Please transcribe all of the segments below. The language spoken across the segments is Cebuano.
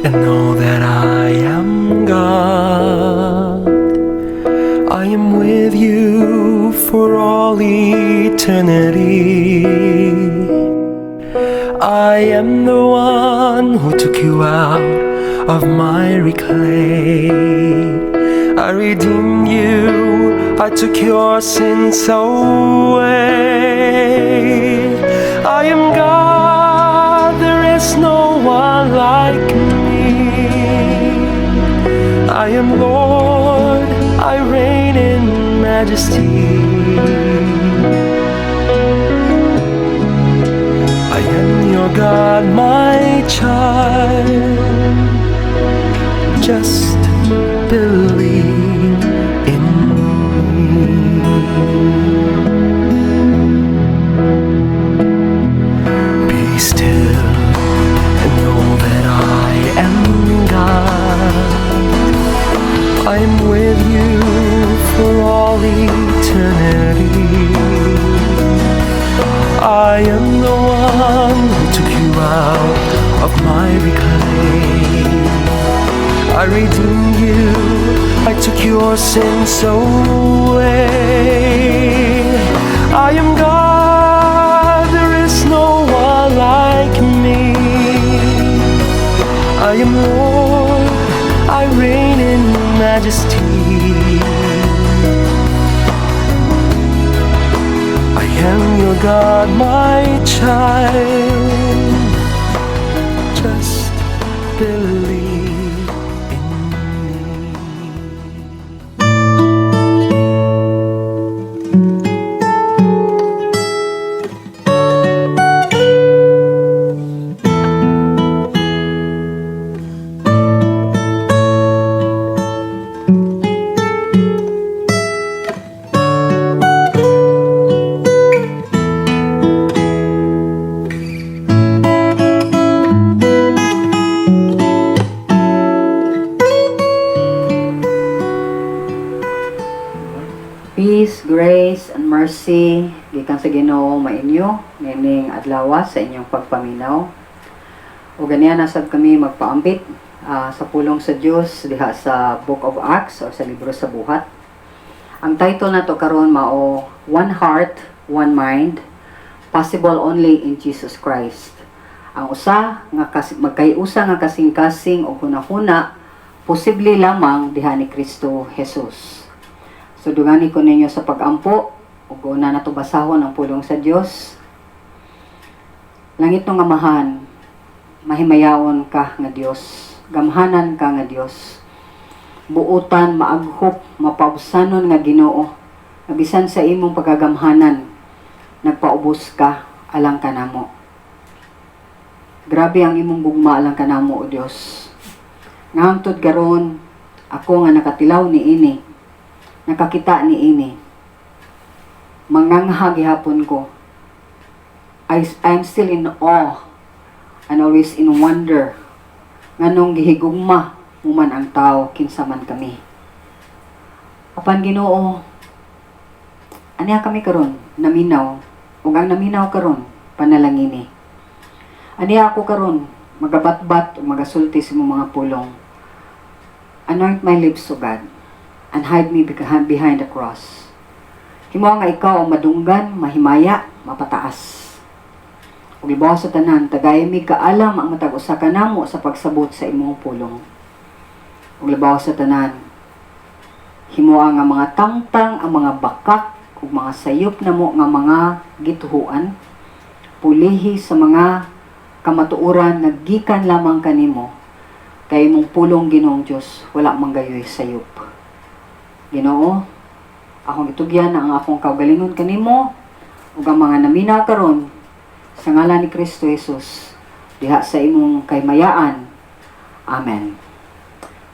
And know that I am God. I am with you for all eternity. I am the one who took you out of miry clay. I redeemed you, I took your sins away. I am God, there is no one like me. I am Lord, I reign in majesty. I am your God, my child. Just believe in me. Be still and know that I am God. I am with you for all eternity. I am the one who took you out of miry clay. I redeemed you, I took your sins away. I am God, there is no one like me. I am Lord, I reign in majesty. I am your God, my child. Just believe in me. Peace, grace, and mercy gikan sa Ginoo mainyo nining adlaw sa inyong pagpaminaw. O ganiya na sad kami magpaambit sa pulong sa Dios diha sa Book of Acts o sa libro sa Buhat. Ang title nato karon mao One Heart, One Mind, Possible Only in Jesus Christ. Ang usa nga magkayusa nga kasing-kasing og hunahuna posible lamang diha ni Kristo Jesus. So dungani ko ninyo sa pag-ampo ug una nato basahon ang pulong sa Dios. Langit nga Amahan, mahimayaon ka nga Dios, gamhanan ka nga Dios. Buotan, maaghop, mapaubsanon nga Ginoo. Nga bisan sa imong pagagamhanan, nagpaubos ka alang kanamo. Grabe ang imong gugma alang kanamo, o Dios. Nga hangtod karon, ako nga nakatilaw niini, nakakita niini, mangangha gihapon ko. I'm still in awe and always in wonder nganong gihigugma mo man ang tao kinsa man kami. Apan Ginoo, aniya kami karon naminaw, ug ang naminaw karon panalangini. Aniya ako karon magabatbat ug magasulti sa imong mga pulong. Anoint my lips, O God, and hide me behind the cross. Himo nga ikaw ang madunggan, mahimaya, mapataas. Ug ibaw sa tanan, tagay mi kaalam ang matag usa kanamo sa pagsabot sa imong pulong. Ug labaw sa tanan, himoa nga mga tangtang, ang mga bakak ug mga sayop namo nga mga gituhuan, pulihi sa mga kamatuoran nga gikan lamang kanimo, kay imong pulong, Ginoong Dios, wala man gayoy sayop. Ginoo, akong gitugyan ang akong kaugalingon kanimo ug ang mga naminaw karon sa ngalan ni Kristo Jesus diha sa imong kaymayaan. Amen.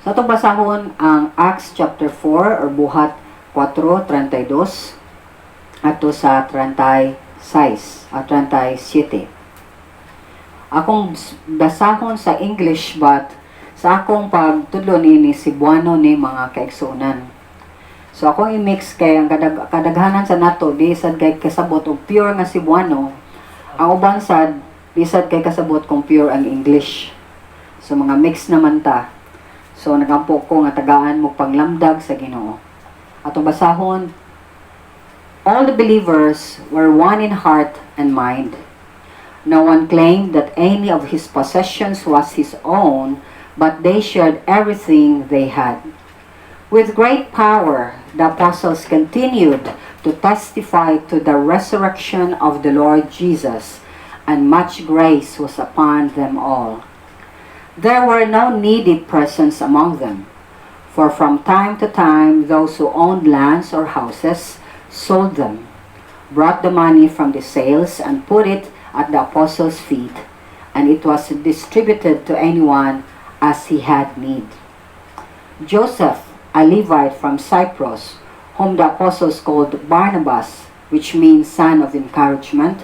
Sa atong basahon ang Acts chapter 4 or Buhat 4:32 adto sa 36 at 37. Akong basahon sa English, but sa akong pagtudlo niini, Cebuano ni, mga kaigsuonan. So akong i-mix kay ang kadaghanan sa nato di sad kay kasabot og pure nga Cebuano. Ang uban sad di sad kay kasabot kung pure ang English. So mga mix naman ta. So nagampo ko nga tagaan mo paglamdag sa Ginoo. Atong basahon. All the believers were one in heart and mind. No one claimed that any of his possessions was his own, but they shared everything they had. With great power, the apostles continued to testify to the resurrection of the Lord Jesus, and much grace was upon them all. There were no needy persons among them, for from time to time those who owned lands or houses sold them, brought the money from the sales, and put it at the apostles' feet, and it was distributed to anyone as he had need. Joseph, a Levite from Cyprus, whom the apostles called Barnabas, which means son of encouragement,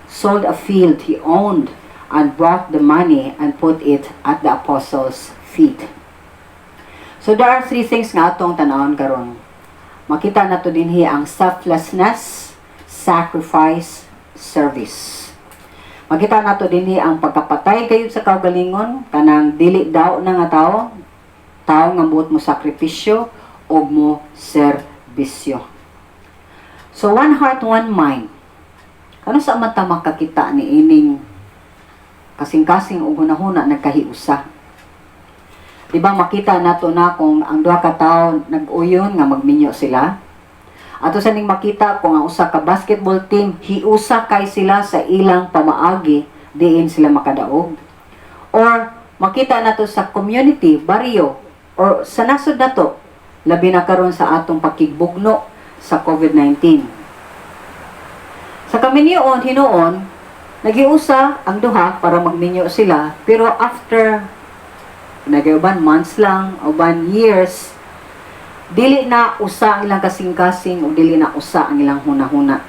sold a field he owned and brought the money and put it at the apostles' feet. So there are three things nga atong tanawon karon. Makita nato dinhi ang selflessness, sacrifice, service. Makita nato dinhi ang pagkapatay kayo sa kaugalingon, kanang dili daw na nga tao, tao nga buot mo sakripisyo o mo serbisyo. So one heart, one mind. Kanus-a man ta makakita ni ining kasing-kasing ug hunahuna nagkahiusa? Di ba makita nato na kung ang duha ka tawo nag-uyon nga magminyo sila? Ato sa ning makita kung ang usa ka basketball team hiusa kay sila sa ilang pamaagi, diin sila makadaog. Or makita nato sa community, baryo, or sa nasod nato, labi na karon sa atong pakigbugno sa COVID-19. Sa kaminyoon, hinuon, nagiusa ang duha para magminyo sila, pero after nagauban months lang, uban years, dili na usa ang ilang kasing-kasing o dili na usa ang ilang hunahuna.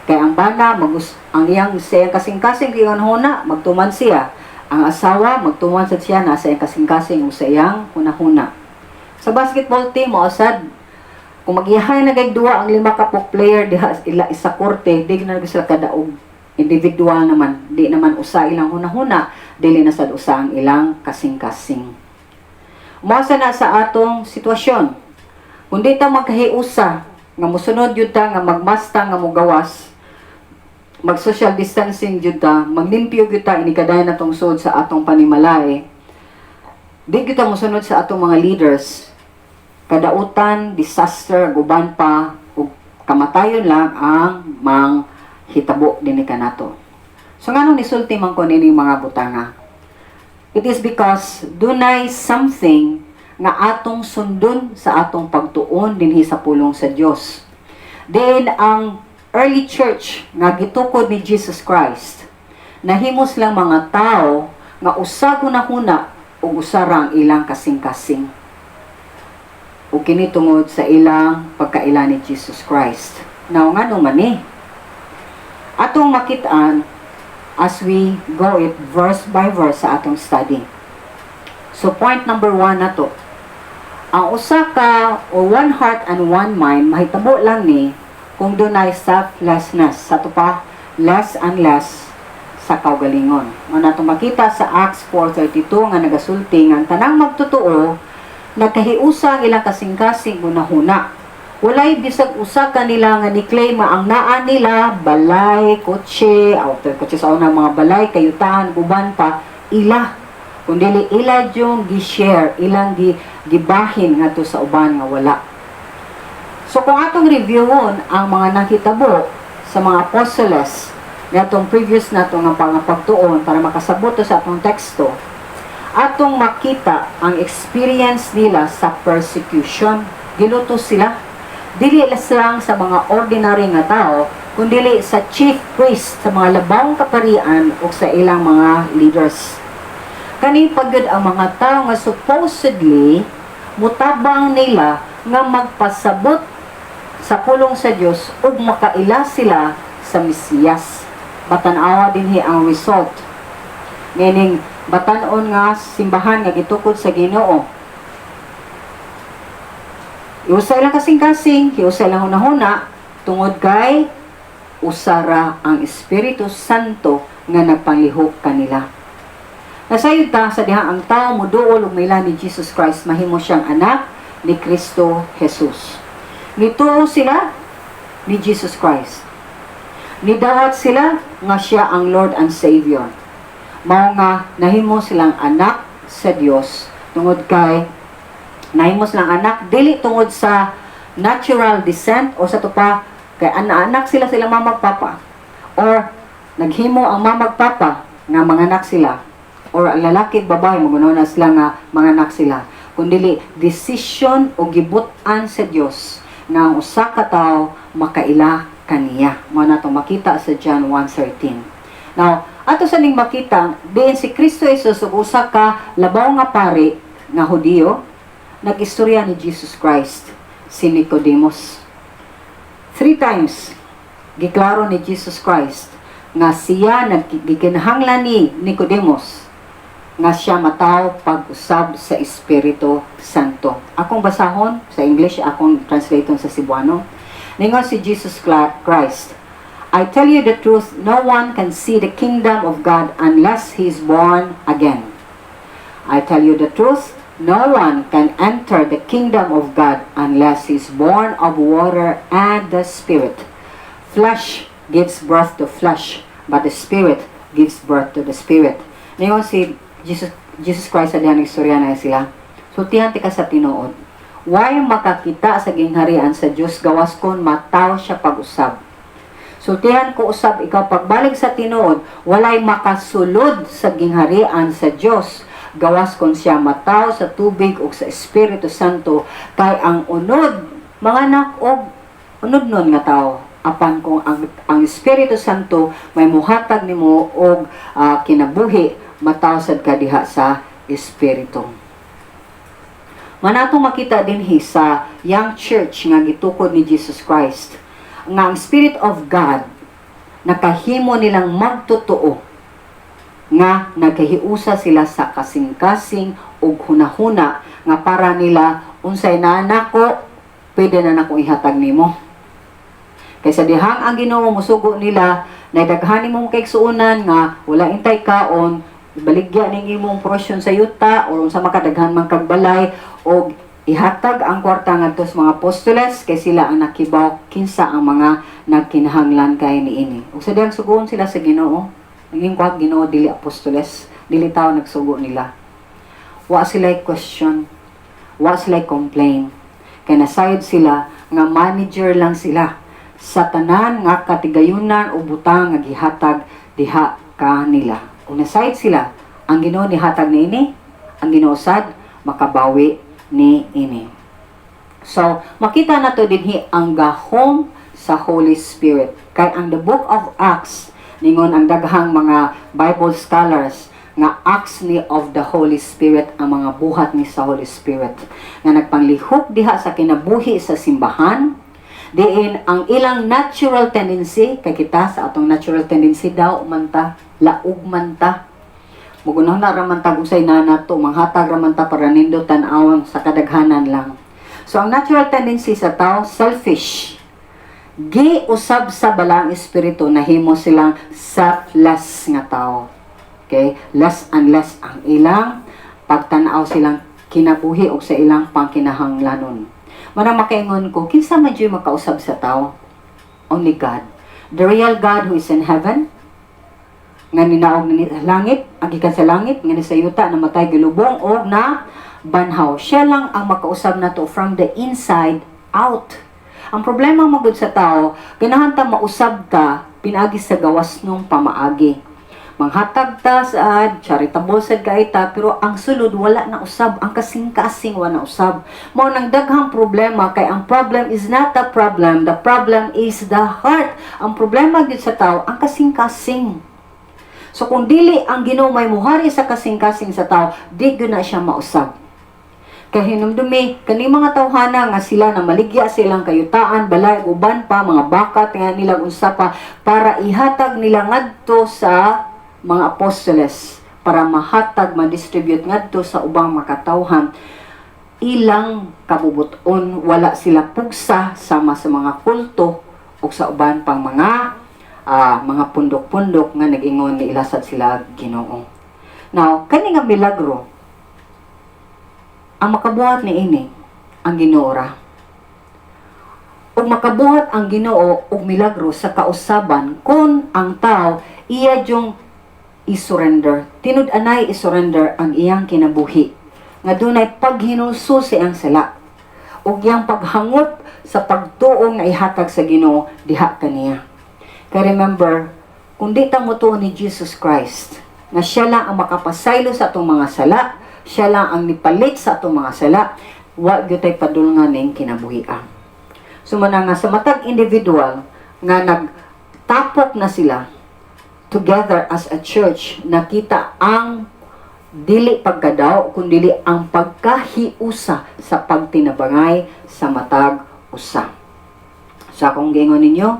Kay ang bana magus ang iyang sa iyang kasing-kasing iyang hunahuna, magtuman siya. Ang asawa magtuman sad siya na sa iyang kasing-kasing o sa iyang hunahuna. Sa basketball team mo sad kung magiyahay na kay duwa ang lima ka pok player diha ila isa korte, di na sila kadaog. Individual naman, di naman usa ilang hunahuna, dili na sad usa ang ilang kasing-kasing. Mao sa na sa atong sitwasyon. Kung di ta magkahiusa, nga mosunod jud ta, nga magmasta, nga mogawas, mag social distancing jud ta, maglimpyo jud ta inikadayon natong sud sa atong panimalay. Di gyud ta mosunod sa atong mga leaders. Kadautan, disaster, guban pa, ug kamatayon lang ang manghitabo dinhi kanato. So nganong nisulti man ko nining mga butanga? It is because dunay something nga atong sundon sa atong pagtuon dinhi sa pulong sa Dios. Then ang early church nga gitukod ni Jesus Christ, nahimos lang mga tao nga usa hunahuna ug usa ra ang ilang kasing-kasing. Ug kini tungod sa ilang pagkaila ni Jesus Christ. Now, ngano man ni? Atong makitaan as we go it verse by verse sa atong study. So point number 1 na to. Ang usa ka o one heart and one mind mahitabo lang ni kung dunay selflessness. Sa ato pa, less and less sa kaugalingon. Mao na makita sa Acts 4:32 nga nagasulti nga ang tanang magtotoo nagkahiusa ang ilang kasing-kasing hunahuna. Walay bisag usa kanila nga ni-claim nga ang naa nila balay, kotse, auto, kotse sa una, mga balay, kayutaan, guban pa, ila. Kundili ila yung gi-share, ilang gibahin ngadto sa uban nga wala. So kung atong reviewon ang mga nakitabo sa mga apostoles natong previous nato nga pangapagtuon para makasabot to sa atong teksto, atong makita ang experience nila sa persecution. Giluto sila. Dili lang sa mga ordinary nga tao, kundili sa chief priest, sa mga labawng kaparian o sa ilang mga leaders. Kani pagod ang mga tao nga supposedly mutabang nila nga magpasabot sa pulong sa Dios ug makaila sila sa Mesiyas. Batan-awa dinhi ang result. Meaning, batan-on nga simbahan nga gitukod sa Ginoo. Hiusa ilang kasing-kasing, hiusa ilang hunahuna, tungod kay usara ang Espiritu Santo nga nagpanglihok kanila. Nasayod ta sa dihang ang tao moduol ug maila ni Jesus Christ, mahimo siyang anak ni Kristo Jesus. Nituo sila ni Jesus Christ. Nidawat sila nga siya ang Lord and Savior. Mao nga nahimo silang anak sa Dios tungod kay nahimo silang anak dili tungod sa natural descent o sa tupa kay anak sila silang mama ug papa or naghimo ang mama ug papa nga mga anak sila or ang lalaki ug babae magunaw na sila nga mga anak sila, kundili decision o gibut-an sa Dios nga ang usa ka tawo makaila kaniya. Mao na itong makita sa John 1:13. Now, ato sa ning makita diin si Kristo Jesus ug usa ka labaw nga pari nga Hudiyo nag-istorya ni Jesus Christ, si Nicodemus. Three times giklaro ni Jesus Christ nga siya naggikinahanglan ni Nicodemus nga siya mataw pag-usab sa Espiritu Santo. Akong basahon sa English, akong translaton sa Cebuano. Ningon si Jesus Christ, "I tell you the truth, no one can see the kingdom of God unless he is born again. I tell you the truth, no one can enter the kingdom of God unless he is born of water and the Spirit. Flesh gives birth to flesh, but the Spirit gives birth to the Spirit." Ningon si Jesus Christ sa dihang istorya na sila, "Sultihan tika sa tinuod. Way makakita sa gingharian sa Dios gawas kon mataw siya pag-usab. Sultihan ko usab ikaw pagbalik sa tinuod, walay makasulod sa gingharian sa Dios gawas kon siya mataw sa tubig ug sa Espiritu Santo, kay ang unod manganak og unod nun nga tao, apan kung ang Espiritu Santo may muhatag nimo og kinabuhi, mataw sad ka diha sa Espiritu." Manatong makita dinhi sa young church nga gitukod ni Jesus Christ nga ang Spirit of God nakahimo nilang magtotoo nga nagkahiusa sila sa kasing-kasing ug hunahuna nga para nila, unsay naa nako, pwede na nako ihatag nimo. Kaysa dihang ang Ginoo musugo nila na daghan nimong kaigsuonan nga wala intay kaon, ibaligya ning imong portion sa yuta or unsa makadaghan man kag balay og ihatag ang kwarta ngadto sa mga apostoles kay sila ang nakibaw kinsa ang mga nagkinahanglan kay niini. Ug sa dihang sugoon sila sa Ginoo, naging kuha Ginoo, dili apostoles, dili tao nagsugo nila. Wa sila question, wa sila complain. Kay nasayod sila nga manager lang sila sa tanan nga katigayunan o butang nga gihatag diha kanila. Kung nasayod sila, ang Ginoo nihatag niini, ang Ginoo sad makabawi ni ini. So, makita nato dinhi ang gahom sa Holy Spirit. Kay ang the Book of Acts, ningon ang daghang mga Bible scholars nga acts ni of the Holy Spirit, ang mga buhat ni sa Holy Spirit nga nagpanglihok diha sa kinabuhi sa simbahan, diin ang ilang natural tendency, kay kita sa atong natural tendency daw man ta, laog man ta, mugunaw na raman ta usay na nato, manghatag raman ta para nindot tan-awon sa kadaghanan lang. So ang natural tendency sa tao, selfish. Giusab sa Balaang Espiritu, nahimo silang selfless nga tao. Okay? Less and less ang ilang pagtanaw silang kinabuhi o sa ilang pangkinahanglanon. Manang makaingon ko, kinsa man jud makausab sa tao? Only God. The real God who is in heaven, nga ninaog ni langit, ang gikan sa langit, nga ni sa yuta, namatay, gilubong, og na banhaw. Siya lang ang makausab nato from the inside out. Ang problema magud sa tao, ganahan ta mausab ta pinaagi sa gawas nung pamaagi. Manghatag ta sa charitable sad kay ta, pero ang sulod wala na usab, ang kasing-kasing wala na usab. Mao nang daghang problema kay ang problem is not the problem, the problem is the heart. Ang problema gyud sa tao ang kasing-kasing. So kung dili ang Ginoo may muhari sa kasing-kasing sa tao, di gyud na siya mausab. Kay hinumdumi, kani mga tawhana nga sila na maligya silang kayutaan, balay, uban pa, mga bakat nga nilang unsa pa, para ihatag nila ngadto sa mga apostoles, para mahatag, ma-distribute ngadto sa ubang makatawhan. Ilang kabubuton, wala sila pugsa sama sa mga kulto o sa uban pang mga pundok-pundok nga nag-ingon ni ilasad sila Ginoo. Now, kani nga milagro, ang makabuhat ni ini, ang Ginoo ra. Ug makabuhat ang Ginoo og milagro sa kausaban kung ang tao iya jung i-surrender. Tinud-anay i-surrender ang iyang kinabuhi. Nga dunay paghinulsol sa iyang sala. Ug iyang paghangop sa pagtuo nga ihatag sa Ginoo diha kaniya. Kay remember, kung di ta motuo ni Jesus Christ, nga siya lang ang makapasaylo sa atong mga sala, siya lang ang nipalit sa atong mga sala, wa gyud tay padulngan ning kinabuhia. So mao nga sa matag individual nga nagtapok na sila together as a church, nakita ang dili pagkadaw kundi ang pagkahiusa sa pagtinabangay sa matag usa. Sa akong giingon ninyo,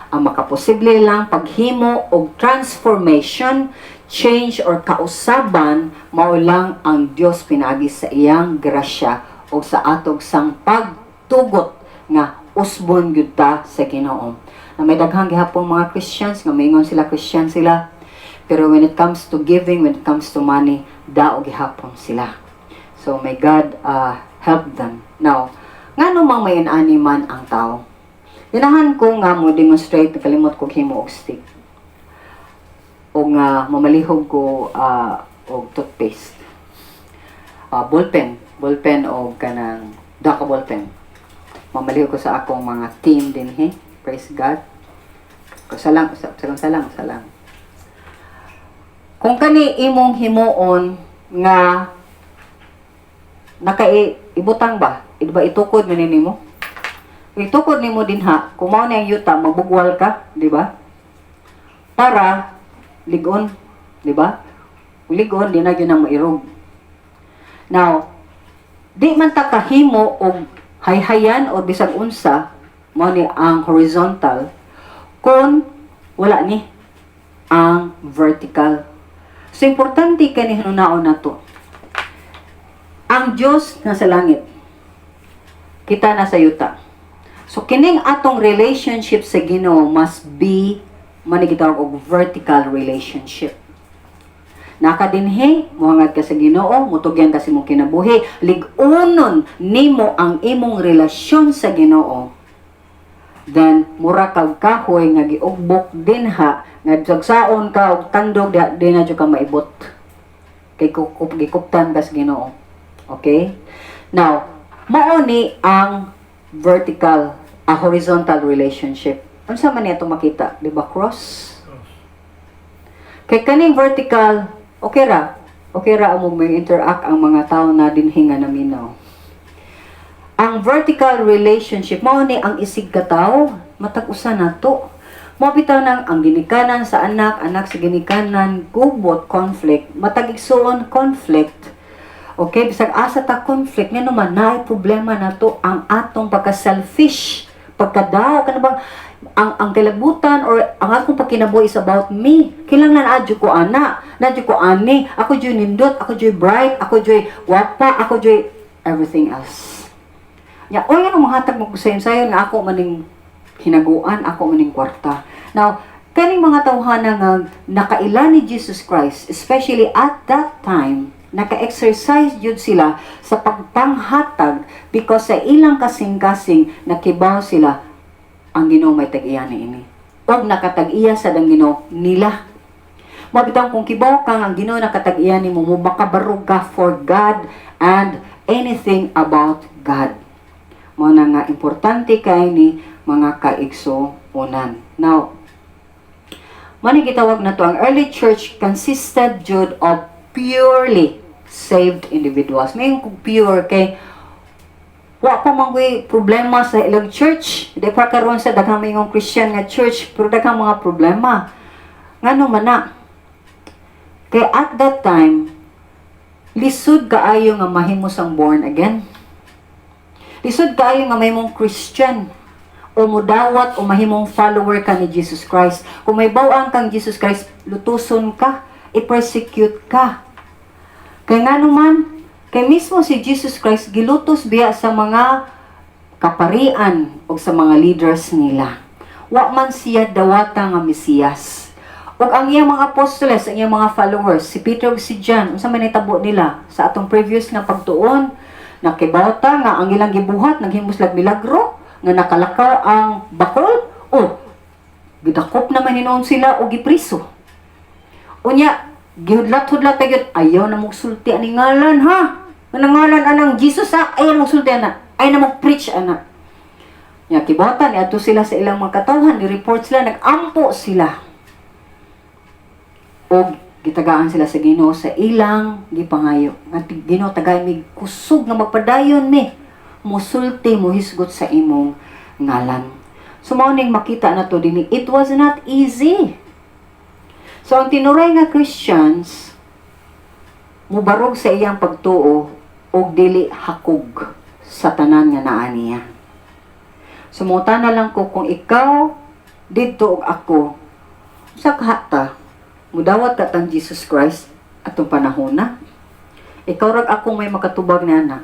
ang makaposible lang paghimo og transformation, change or kausaban, mao lang ang Dios pinaagi sa iyang grasya o sa atog sang pagtugot nga usbon gyud ta sa Ginoo. Na may daghang gihapon mga Christians nga maingon sila Christian sila, pero when it comes to giving, when it comes to money, dao gihapon sila. So may God help them. Now, ngano mang may ani man ang tao? Ganahan ko nga mo demonstrate, kalimot ko himo og stick. O nga mamalihog ko og toothpaste. Ballpen, ballpen o kanang duha ka ballpen. Mamalihog ko sa akong mga team dinhi. Praise God. Usa lang, usa, usa lang, usa lang, usa lang. Kung kani imong himuon nga naka ibutang ba? Di ba itukod man nimo? Itukod nimo dinha, kung mao ni ang yuta, mabugwal ka, di ba? Para ligon, di ba? Kung ligon, di na gyud na mairog. Now, di man ta kahimo og hayhayan o bisag unsa, mao ni ang horizontal, kung wala ni ang vertical. So, importante kani hinunaon nato. Ang Diyos nasa langit. Kita nasa yuta. So, kining atong relationship sa Ginoo must be man gitawag og vertical relationship. Nakadinhi, muhangad ka sa Ginoo, mutugyan ka sa imong kinabuhi, lig-unon nimo ang imong relasyon sa Ginoo. Then mura kag kahoy nga giugbok dinha nga sagsaon ka og tandog diha, di na jud ka maibot. Kay kukup gikuptan ka sa Ginoo. Okay? Now, mao ni ang vertical, a horizontal relationship. Unsa man niya itong makita? Di ba cross? Kay kaning vertical, okay ra. Okay ra mo may interact ang mga tao na dinhi nga naminaw. Ang vertical relationship, mao ni ang isig ka tao, matag usa nato. Mao bitaw nang ang ginikanan sa anak, anak sa ginikanan, gubot, conflict, matag igsuon, conflict. Okay, bisag asa ta conflict, ngano man naay problema nato ang atong pagka-selfish, pagkadaw kana bang ang kalabutan or ang akong pagkinabuhi is about me. Kinahanglan adyo ko ana, nadyo ko ani, ako jud nindot, ako jud bright, ako jud wapa, ako jud everything else. Ya, oy, ano mahatag mo sayon nga ako maning hinaguan, ako maning kwarta. Now, kaning mga tawhana nga nakaila ni Jesus Christ, especially at that time, naka-exercise jud sila sa pagpanghatag because sa ilang kasing-kasing nakibaw sila ang Ginoo may tag-iya ni ini. Og nakatag-iya sa ang Ginoo nila. Mabitang kung kibaw ka nga ang Ginoo nakatag-iya nimo, mo makabarog ka for God and anything about God. Mao na nga importante kay ni mga kaigsuonan. Now, mao gitawag na to ang early church consisted jud of purely saved individuals. May kung pure kay wa pa man ko'y problema sa ilang church. Di pa karon sa daghang mayong Christian nga church, pero daghang mga problema. Ngano man na? Kay at that time, lisod kaayo nga mahimo sang born again. Lisod kaayo nga mahimong Christian o mudawat o mahimong follower ka ni Jesus Christ. Kung may bawang kang Jesus Christ, lutuson ka, i-persecute ka. Kay nga naman, kay mismo si Jesus Christ gilutos biya sa mga kaparian o sa mga leaders nila. Wa man siya dawata nga Mesiyas. Ug ang iyang mga apostoles, ang iyang mga followers, si Peter ug si John, unsa may nahitabo nila sa atong previous nga pagtuon? Nakibaw ta nga ang ilang gibuhat, naghimo sila milagro, nga nakalakaw ang bakol, o gidakop naman hinuon sila o gipriso. Unya, gihudlat-hudlat pa gyud, "Ayaw na mong sulti ani ngalan, ha. Nga ngalan anang Jesus ha, ayaw na mong sulti ana. Ayaw na mong preach ana." Nya kibawtan niadto sila sa ilang mga katawhan, ni-report sila, nag-ampo sila. Og gitagaan sila sa Ginoo sa ilang gipangayo. Nga, "Ginoo, tagay mig kusog nga magpadayon mi musulti, muhisgot sa imong ngalan." So mao ning makita nato dinhi, it was not easy. So ang tinuray nga Christians mubarog sa iyang pagtuo og dili hakog sa tanan nga naa niya. So na lang ko kung ikaw didto og ako sa kahata mudawat ka tang Jesus Christ atong panahon na. Ikaw rag ako may makatubag na na.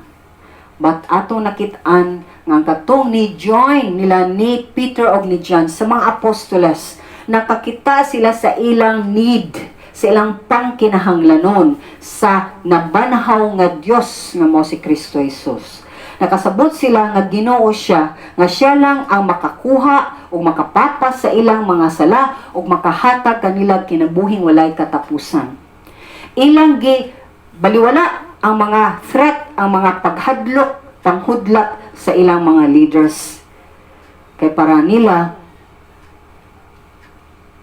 But atong nakit-an nga ang katong ni join nila ni Peter og ni John sa mga apostoles, nakakita sila sa ilang need, sa ilang pangkinahanglanon sa nabanhaw nga Dios nga mo si Kristo Jesus. Nakasabot sila nga Ginoo siya, nga siya lang ang makakuha o makapapas sa ilang mga sala o makahatag kanila kinabuhing walay katapusan. Ilang gi baliwala ang mga threat, ang mga paghadlok, panghudlat sa ilang mga leaders. Kay para nila,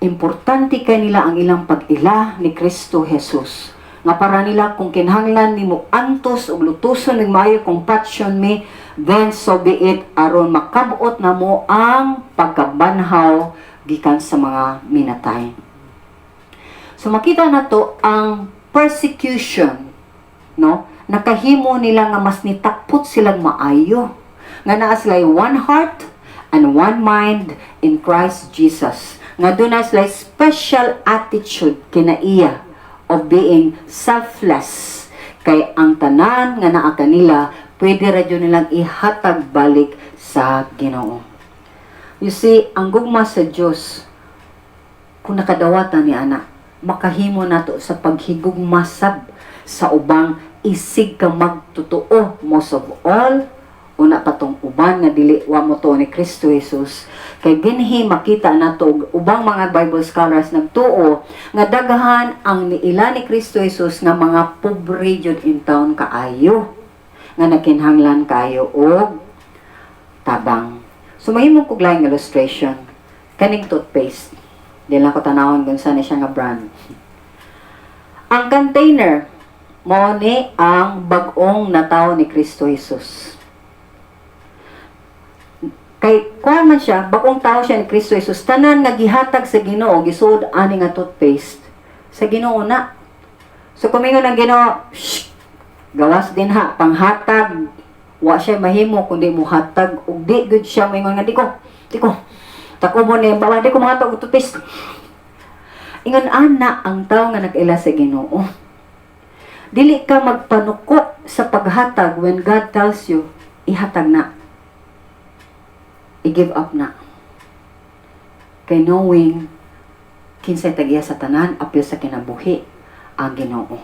importante kay nila ang ilang pag-ila ni Kristo Jesus. Nga para nila, kung kinahanglan nimo antos ug lutuson ng maayo kung passion mi, then so be it, aron makabot namo ang pagkabanhaw gikan sa mga minatay. So makita nato ang persecution, no? Nakahimo nila nga mas nitakpot silang maayo. Nga naa sila one heart and one mind in Christ Jesus. Nga doon na sila special attitude kinaiya of being selfless. Kay ang tanan nga naa kanila, pwede ra jud nilang ihatag balik sa Ginoo. You see, ang gugma sa Dios, kung nakadawatan ni ana, makahimo nato sa paghigugma sab sa ubang isig ka magtotoo, most of all una pa tong uban nga dili wa mo ni Kristo Jesus. Kay dinhi makita nato og ubang mga Bible scholars nagtuo nga daghan ang niila ni Kristo Jesus nga mga pobre jud in town kaayo nga nagkinahanglan kaayo og tabang. So mahimo kog laing illustration, kaning toothpaste. Di lang ko tanawon kung saan siya nga brand. Ang container mo ni ang bag-ong natawo ni Kristo Jesus. Kay kuan man siya, bag-ong tao siya ni Kristo Jesus. Tanan nga gihatag sa Ginoo, gisuod ani nga toothpaste sa Ginoo na. So kumingon ang Ginoo, "Shh, gawas din ha, panghatag." Wa siya mahimo kundi muhatag ug di gud siya moingon nga, "Di ko, di ko. Tako mo ni bawa, di ko mga og toothpaste." Ingon ana ang tao nga nag-ila sa Ginoo. Dili ka magpanuko sa paghatag when God tells you, ihatag na. I-give up na. Kay knowing kinsay tag-iya sa tanan, apil sa kinabuhi, ang Ginoo.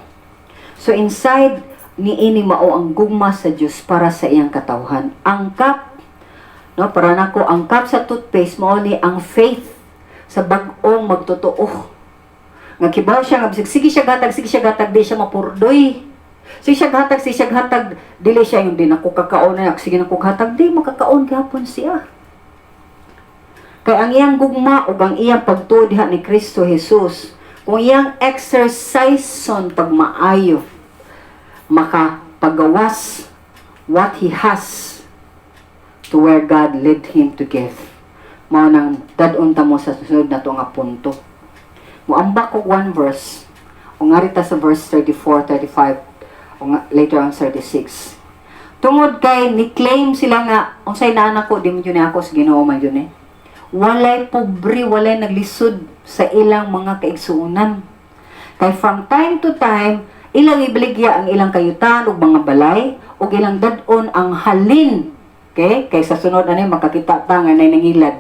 So inside niini mao ang gugma sa Dios para sa iyang katawhan. Ang cup, no, para nako ang cup sa toothpaste mao ni ang faith sa bag-ong magtotoo. Nga kibaw siya nga bisag sige siya gatag, di siya mapurdoy. Sige siya gatag, sige siya gatag, dili siya yung, "Di na ko kakaon na, sige na ko gatag," di makakaon gihapon siya. Kay ang iyang gugma ug ang iyang pagtuo diha ni Kristo Jesus, kung iyang exercise-on pagmaayo, makapagawas what he has to where God led him to give. Mao nang dad-on ta mo sa sunod na to nga punto. Muambak og one verse, o nga rita sa verse 34, 35, o nga, later on 36. Tungod kay ni-claim sila nga, unsay naa nako, di mo yun ako sa Ginoo man yun eh. Walay pobre, walay naglisod sa ilang mga kaigsuonan. Kay from time to time, ilang ibaligya ang ilang kayutan ug mga balay ug ilang dad-on ang halin. Okay? Kay sa sunod ani makakita ta nga nay nangilad.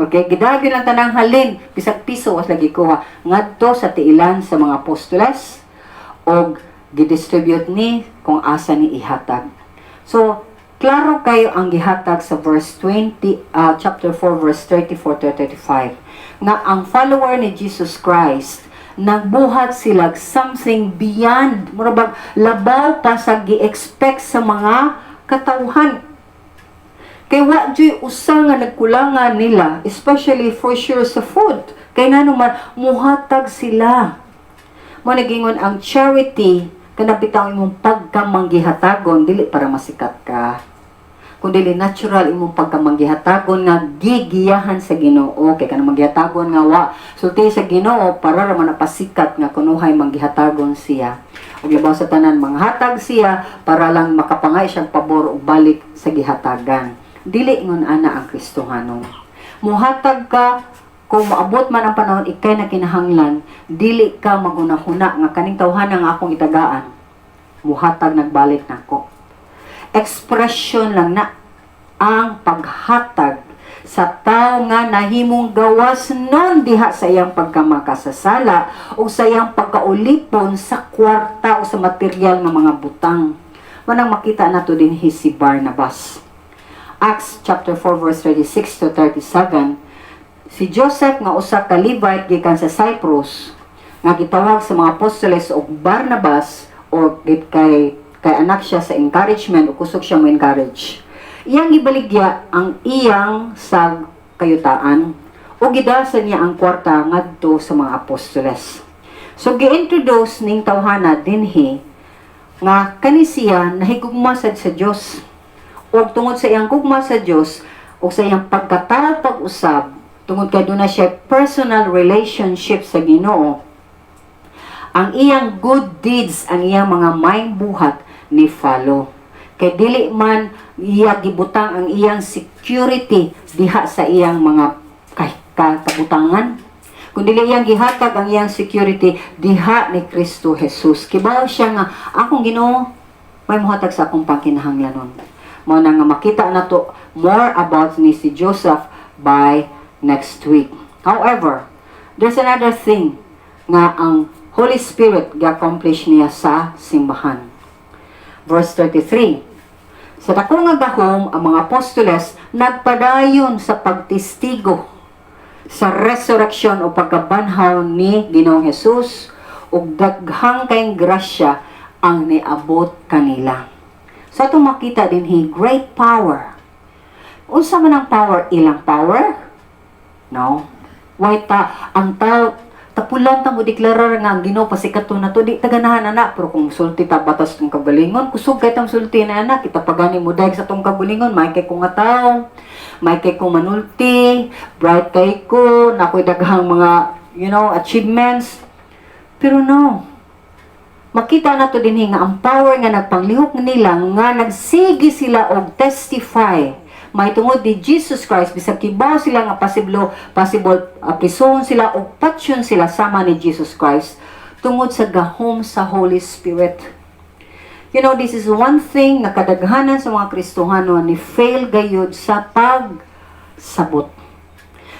Okay, gidagyon lang tanang halin, bisag piso was lagi kuha ngadto sa tiilan sa mga apostoles og gidistribute ni kung asa ni ihatag. So, klaro kayo ang gihatag sa verse 20, chapter 4 verse 34 to 35 nga ang follower ni Jesus Christ, nagbuhat sila something beyond, mura bag labaw pa sa gi-expect sa mga katawhan. Kay wa juy usa nga nagkulangan nila, especially for sure sa food. Kay ngano man muhatag sila. Mo nagingon ang charity kana bitaw, imong pagkamanggihatagon, dili para masikat ka. Kung dili natural imong pagkamanggihatagon nga gigiyahan sa Ginoo. Kay kanang manggihatagon nga wa sulti sa Ginoo, para ra man napasikat nga kunuhay manggihatagon siya. Ug labaw sa tanan, manghatag siya para lang makapangay siyang pabor og balik sa gihatagan. Dili ingon ana ang Kristohanon. Muhatag ka kung maabot man ang panahon ikay na kinahanglan, dili ka magunahuna nga kaning tawhana nga akong itagaan muhatag nagbalik nako. Expression lang na ang paghatag sa tao nga nahimong gawas nun diha sa iyang pagkamakasasala o sa iyang pagkaulipon sa kwarta o sa material nga mga butang. Manang makita nato din si Barnabas. Acts chapter 4 verse 36 to 37, si Joseph nga usa ka Levite gikan sa Cyprus nga gitawag sa mga apostoles og Barnabas o kay anak siya sa encouragement o kusog siya mo encourage. Iyang gibaligya ang iyang sag kayutaan o gidasa niya ang kwarta ngadto sa mga apostoles. So gi-introduce ning tawhana dinhi nga kani siya nahigugma sad sa Dios. Ug tungod sa iyang gugma sa Dios ug sa iyang pagkatao pag-usab, tungod kay duna siya personal relationship sa Ginoo, ang iyang good deeds, ang iyang mga maayong buhat ni follow. Kay dili man iya gibutang ang iyang security diha sa iyang mga kabutangan. Kung dili, iyang gihatag ang iyang security diha ni Kristo Jesus. Kibaw siya nga akong Ginoo may muhatag sa akong pangkinahanglanon. Mao na nga makita nato more about ni si Joseph by next week. However, there's another thing nga ang Holy Spirit gi-accomplish niya sa simbahan. Verse 33. Sa dako nga gahom, ang mga apostoles nagpadayon sa pagtestigo sa resurrection o pagkabanhaw ni Ginoong Jesus ug daghang kayong grasya ang niabot kanila. So atong makita dinhi, great power. Unsa man ang power? Ilang power? No. Why ta ang tao tapulan ta mo deklarar nga ang Ginoo pasikaton na to, di taganahan ana, pero kung sulti ta batas tong kagalingon, kusog kay tang sulti na ana. Kita pagani mo dayeg sa tong kagalingon, may kay ko nga tawo, may kay ko manulti, bright kay ko, nakoy daghang mga achievements. Pero no, makita nato dinhi nga ang power nga nagpanglihok nila nga nagsige sila og testify may tungod ni Jesus Christ, bisag kibaw sila nga possible possible prison sila o patyon sila sama ni Jesus Christ, tungod sa gahom sa Holy Spirit. This is one thing nga kadaghanan sa mga Kristohano ni fail gayud sa pagsabot.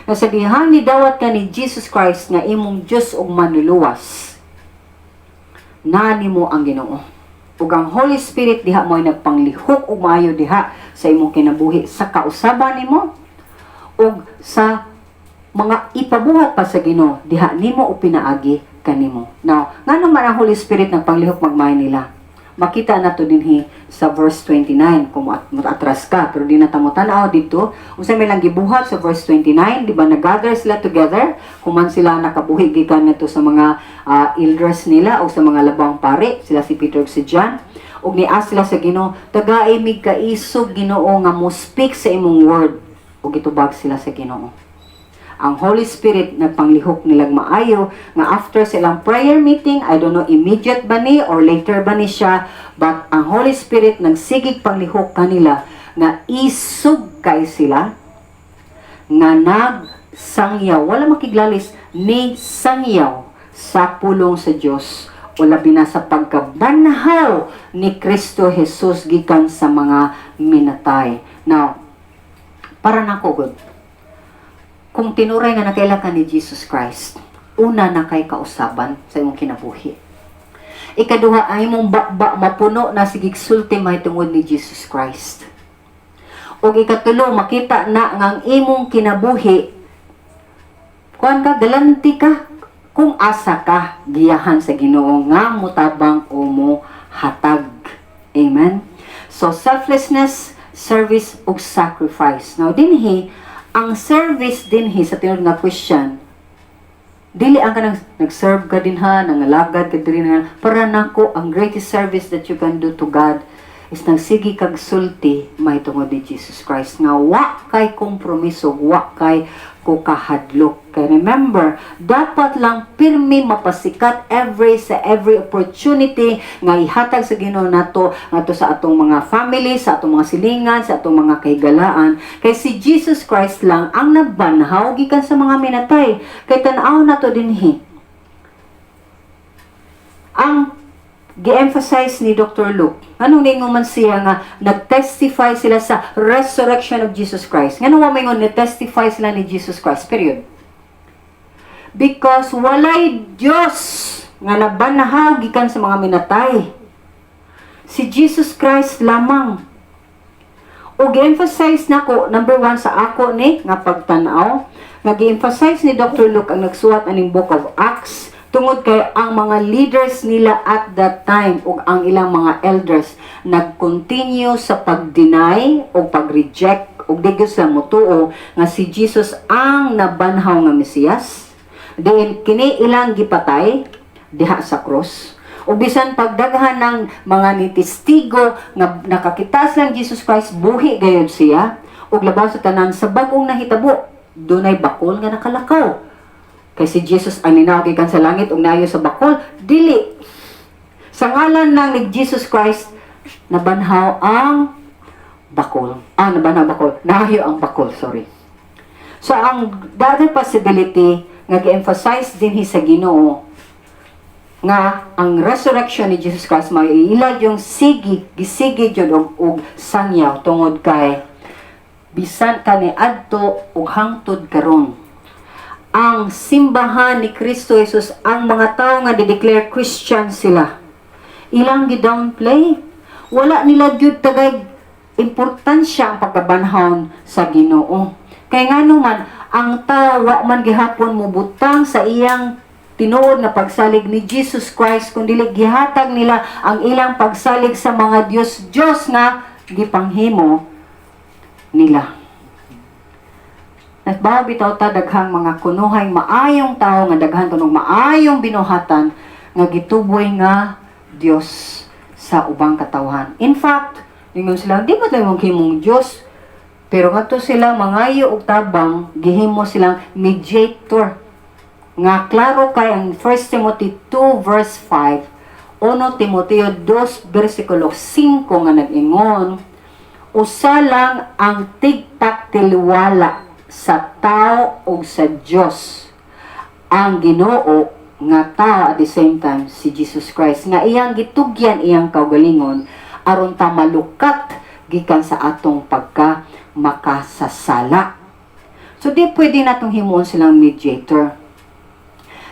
Na sa dihang ni dawat ka ni Jesus Christ nga imong Dios ug manluluwas, naa nimo ang Ginoo. Ug ang Holy Spirit diha mo'y nagpanglihok og maayo diha sa imong kinabuhi, sa kausaban nimo ug sa mga ipabuhat pa sa Ginoo diha nimo o pinaagi kanimo. Now, ngano man ang Holy Spirit nagpanglihok magmay nila? Makita nato dinhi sa verse 29 kung atras ka, pero di na ta mo tan-aw dito unsa may lang gibuhat sa verse 29. Di ba nag-gather sila together, human sila nakabuhi gikan ngadto sa mga elders nila o sa mga labang pare, sila si Peter ug si John, ug ni-ask sila sa Ginoo, "Tagai mig kaisog, Ginoo, nga mo speak sa imong word," ug gitubag sila sa Ginoo. Ang Holy Spirit nagpanglihok nilang maayo nga after silang prayer meeting, I don't know immediate ba ni or later ba ni siya, but ang Holy Spirit nagsigig panglihok kanila nga isog kay sila nga nagsangyaw, wala makiglalis, ni sangyaw sa pulong sa Dios o labi na sa pagkabanhaw ni Kristo Jesus gikan sa mga minatay. Now, para nako gud, Kung tinuray nga nakaila ka ni Jesus Christ, una na kay kausaban sa imong kinabuhi. Ikaduha, ang imong baba mapuno na sigig sulti mahitungod ni Jesus Christ. Ug ikatulo, makita na nga ang imong kinabuhi, kuan ka, galanti ka, kung asa ka, giyahan sa Ginoo nga mutabang o mo hatag. Amen? So, selflessness, service, ug sacrifice. Now, dinhi, ang service dinhi sa tinuod nga Christian, dili ang kanang nag-serve ka din ha, nangalagad ka diri na. Para nako, ang greatest service that you can do to God is nagsige kag sulti mahitungod ni Jesus Christ nga wa kay kompromiso, wa kay kahadlok. Kay remember, dapat lang pirmi mapasikat every sa every opportunity nga ihatag sa Ginoo nato ngadto sa atong mga family, sa atong mga silingan, sa atong mga kahigalaan. Kay si Jesus Christ lang ang nabanhaw gikan sa mga minatay. Kay tan-aw nato dinhi. Ang gi-emphasize ni Dr. Luke, anong ningon man siya nga nag-testify sila sa resurrection of Jesus Christ? Ngano wa maingon ni-testify sila ni Jesus Christ? Period. Because walay Dios nga nabanhaw gikan sa mga minatay. Si Jesus Christ lamang. O gi-emphasize nako number one sa ako ni nga pagtan-aw, nga gi-emphasize ni Dr. Luke ang nagsuwat aning Book of Acts tungod kay ang mga leaders nila at that time ug ang ilang mga elders nag-continue sa pag-deny o pag-reject ug di gyud sila motuo nga si Jesus ang nabanhaw nga Mesiyas. Diin kini ilang gipatay diha sa cross. O bisan pagdaghan ng mga nitestigo nga nakakita silang Jesus Christ, buhi gayud siya. Ug labaw sa tanan, sa bag-ong nahitabo, dunay bakol nga nakalakaw. Kay si Jesus ang ninawag gikan sa langit ug naayo sa bakol, dili. Sa ngalan lang ni Jesus Christ, nabanhaw ang bakol. Ah, nabanhaw bakol. Naayo ang bakol, sorry. So ang the other possibility nga gi-emphasize dinhi sa Ginoo nga ang resurrection ni Jesus Christ may ila yung sige gisige jud og sangyaw tungod kay bisan kani adto ug hangtod karon, ang simbahan ni Kristo Jesus, ang mga tao nga di-declare Christian sila, ilang gi-downplay. Wala nila gyud tagay importansya ang pagkabanhaw sa Ginoo. Kay ngano man, ang tao wa man gihapon mobutang sa iyang tinuod nga pagsalig ni Jesus Christ, kun dili gihatag nila ang ilang pagsalig sa mga Dios Dios nga gipanghimo nila. At bitaw ta daghang mga kunuhay maayong tao nga daghan kunog maayong binuhatan nga gituboy nga Dios sa ubang katawhan. In fact, ningon sila, di ba tayo mong himong Dios? Pero ngadto sila mangayo og tabang, gihimo silang mediator. Nga klaro kay ang 1 Timothy 2 verse 5, 1 Timoteo 2 versikulo 5 nga nag-ingon, usa lang ang tigpatiliwala sa tao o sa Dios, ang Ginoo nga tao at the same time si Jesus Christ nga iyang gitugyan iyang kaugalingon aron ta malukat gikan sa atong pagka makasasala. So di pwede natong himuon silang mediator.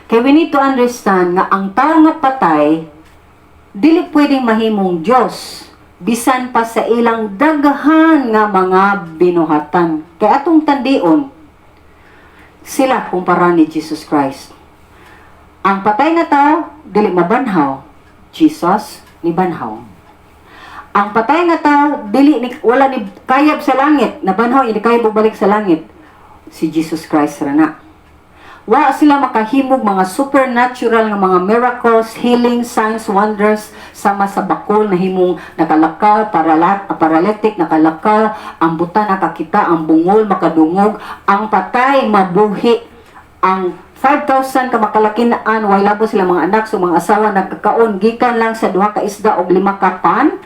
Kay we need to understand nga ang tao nga patay dili pwedeng mahimong Dios bisan pa sa ilang daghan nga mga binuhatan. Kay atong tandion sila kumpara ni Jesus Christ. Ang patay nga tao dili mabanhaw, Jesus ni banhaw. Ang patay nga tao dili ni, wala ni kayab sa langit, nabanhaw ini kayab balik sa langit. Si Jesus Christ ra na. Wa sila makahimog mga supernatural nga mga miracles, healing, signs, wonders sama sa bakol na himong nakalakaw, paralytic nakalakaw, ang buta nakakita, ang bungol makadungog, ang patay mabuhi, ang 5,000 ka makalakinan, way labo sila mga anak, so mga asawa nagkakaon gikan lang sa duha ka isda og lima ka pan.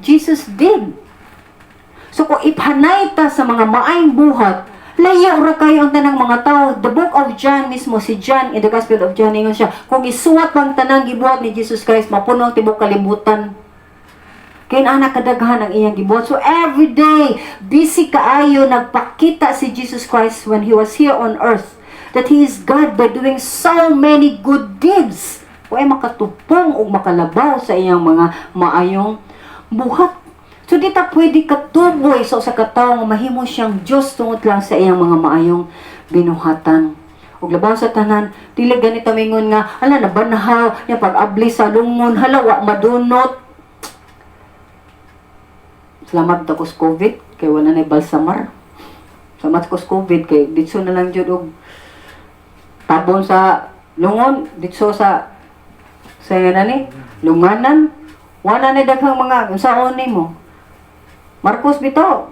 Jesus did. So kung iphanay ta sa mga maayong buhat, layo ra kayo ang tanang mga tao. The Book of John mismo, si John, in the Gospel of John, ingon siya, kung isuwat bang tanang gibuhat ni Jesus Christ, mapuno ang tibok kalibutan. Kay ana kadaghan ang iyang gibuhat. So every day, busy kaayo nagpakita si Jesus Christ when He was here on earth that He is God by doing so many good deeds. Way makatupong og makalabaw sa iyang mga maayong buhat. So di ta pwede katuboy sa usa ka tawo nga mahimo siyang Dios tungod lang sa iyang mga maayong binuhatan. Ug labaw sa tanan, dili ganito mingon nga, "Hala, nabanhaw niya pag-abli sa lungon, hala, wa madunot." Salamat ako sa COVID kay wala na balsamar. Salamat ko sa COVID kay ditso na lang jud og tabon sa lungon, ditso sa nga ni lunganan. Wala na daghang mga unsaon nimo. Marcos bitaw.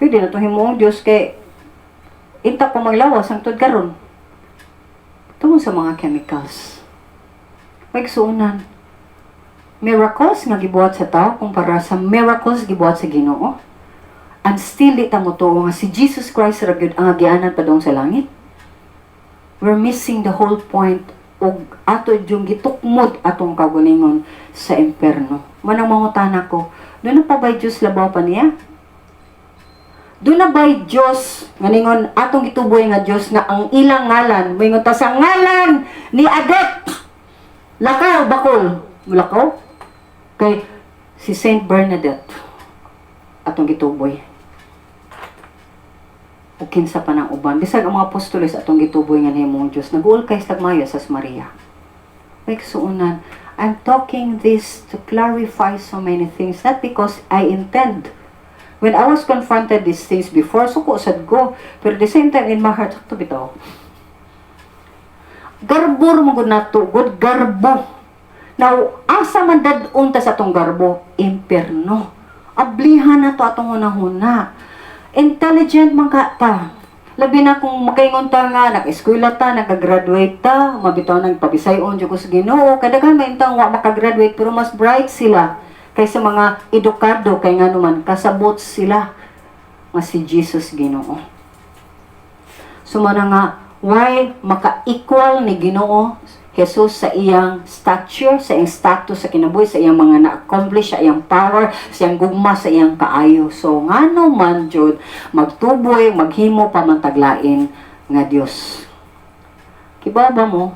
Pwede na to himuong Dios kay inta pa maglawas hangtod karon. Tungod sa mga chemicals. May kasuunan, miracles nga gibuhat sa tao kumpara sa miracles gibuhat sa Ginoo. And still di ta motuo nga si Jesus Christ ra gyud ang agianan padung sa langit. We're missing the whole point ug ato yung gitukmod atong kaugalingon sa imperno. Manang mangutana ko, duna pa ba'y Diyos labaw pa niya? Duna ba'y Diyos nga ningon atong gituboy nga Diyos nga ang ilang ngalan, moingon ta, "Sa ngalan ni Adet, lakaw bakol"? Mulakaw? Kay si Saint Bernadette atong gituboy. O kinsa pa ng uban. Bisag ang mga apostoles atong gituboy nga nahimong Diyos. Nag-uol kay mayo sa Maria. May kasuunan, I'm talking this to clarify so many things. Not because I intend. When I was confronted these things before, suko sad ko. Pero at the same time, in my heart, sakto bitaw. Garbo ra man gud nato, gud garbo. Now, asa man dad-on ta sa atong garbo? Imperno. Ablihan na to atong hunahuna. Intelligent man ka ta. Labi na kung makaingon ta nga, nag-eskwela ta, nag-graduate ta, mabitaw nang pabisayon jud ko sa Ginoo. Kadaghan man intang wa makagraduate pero mas bright sila kaysa mga edukado kay ngano man kasabot sila nga si Jesus Ginoo. So mana nga why maka-equal ni Ginoo Jesus sa iyang stature, sa iyang status sa kinabuhi, sa iyang mga na-accomplish, sa iyang power, sa iyang gugma, sa iyang kaayo. So ngano man jud magtuboy, maghimo pa man taglain nga Dios? Kibaw ba mo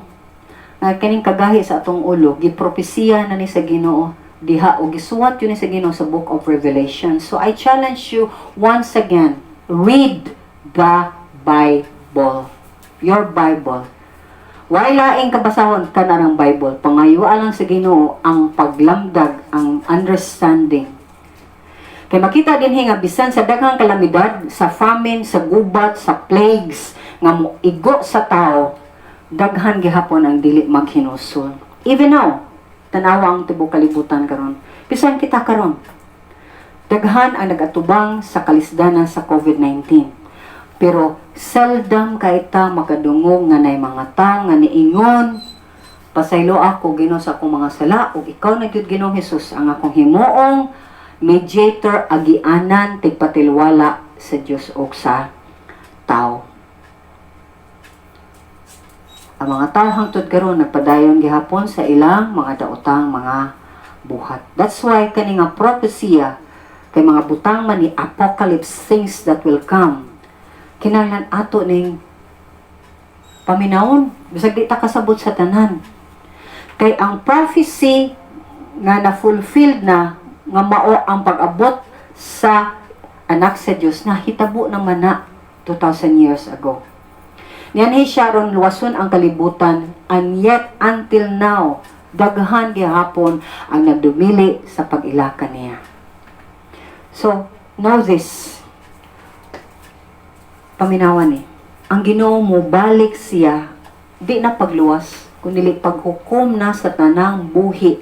nga kaning kagahi sa atong ulo, gipropesiya na ni sa Ginoo diha o gisuwat yun ni sa Ginoo sa Book of Revelation? So I challenge you once again, read the Bible. Your Bible. Why laing kabasahon ka na ng Bible? Pangayuan lang sa Ginoo ang paglamdag, ang understanding. Kay makita din nga bisan sa daghang kalamidad, sa famine, sa gubat, sa plagues nga mo igo sa tao, daghan gihapon ang dili maghinusol. Even now, tanawa ang tibok kalibutan karon. Bisan kita karon, daghan ang nagatubang sa kalisdanan sa COVID-19. Pero seldom kay ta makadungog nga nay mga tao nga niingon, "Pasaylo ako, Ginoo, sa akong mga sala ug ikaw na gyud, Ginoong Hesus, ang akong himuong mediator, agianan, tigpatilwala sa Dios ug sa tao." Ang mga tao hangtod karon nagpadayon gihapon sa ilang mga daotang mga buhat. That's why kani nga propesya kay mga butang man ni apocalypse, things that will come. Kinahanglan ato ning paminawon bisag di ta kasabot sa tanan. Kay ang prophecy nga na-fulfilled na nga mao ang pag-abot sa anak sa Dios, nahitabo naman na 2,000 years ago. Nianhi siya aron luwason ang kalibutan, and yet until now daghan gihapon ang nagdumili sa pag-ilaka niya. So, know this. Paminawan ni. Ang Ginoo mo balik siya di na pagluwas kundi paghukom na sa tanang buhi